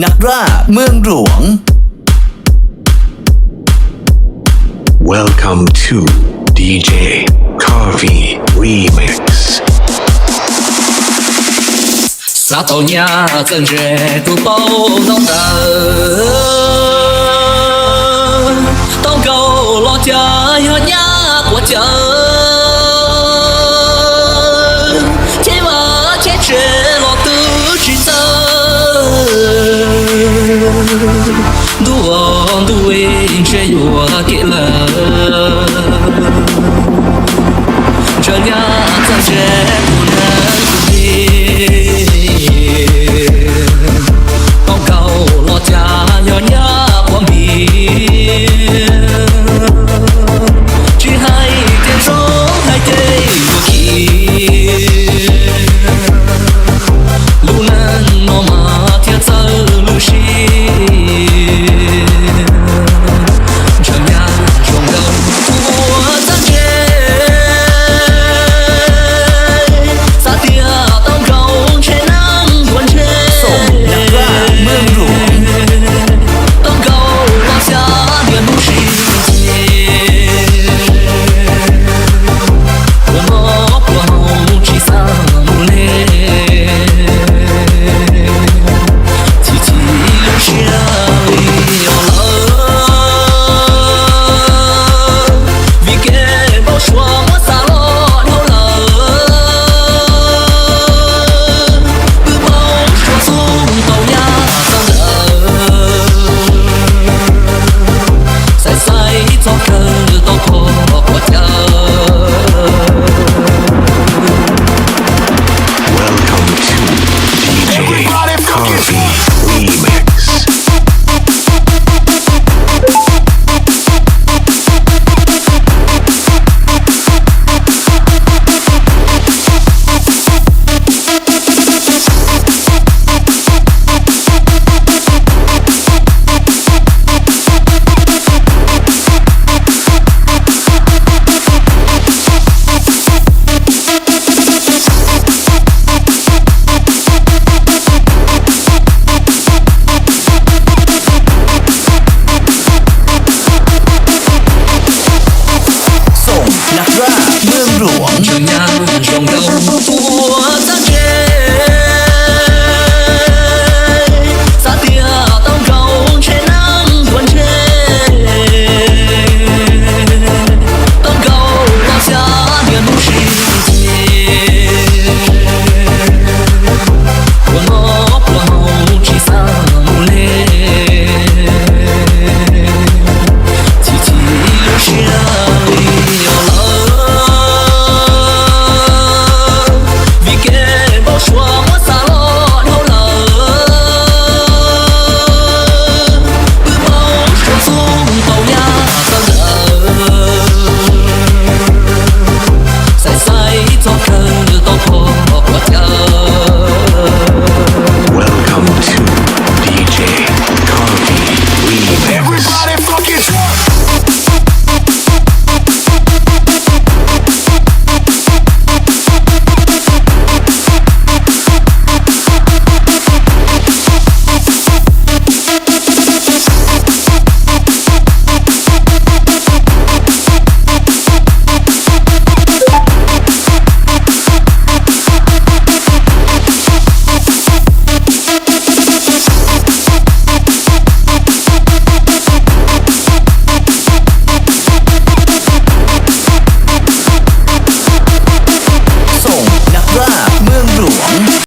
นักร่าเมืองหลวง Welcome to D J Coffee Remix. Xav tau nyab txawj ntse kuv paub ntaub ntawv, tau nkaus los cas yog nyab quav cawv, cheb vaj cheb tsev los twb tsis txawj, ntuj os ntuj es ntshe yuam kev lawm, ntshaw nyab txawj ntse kuv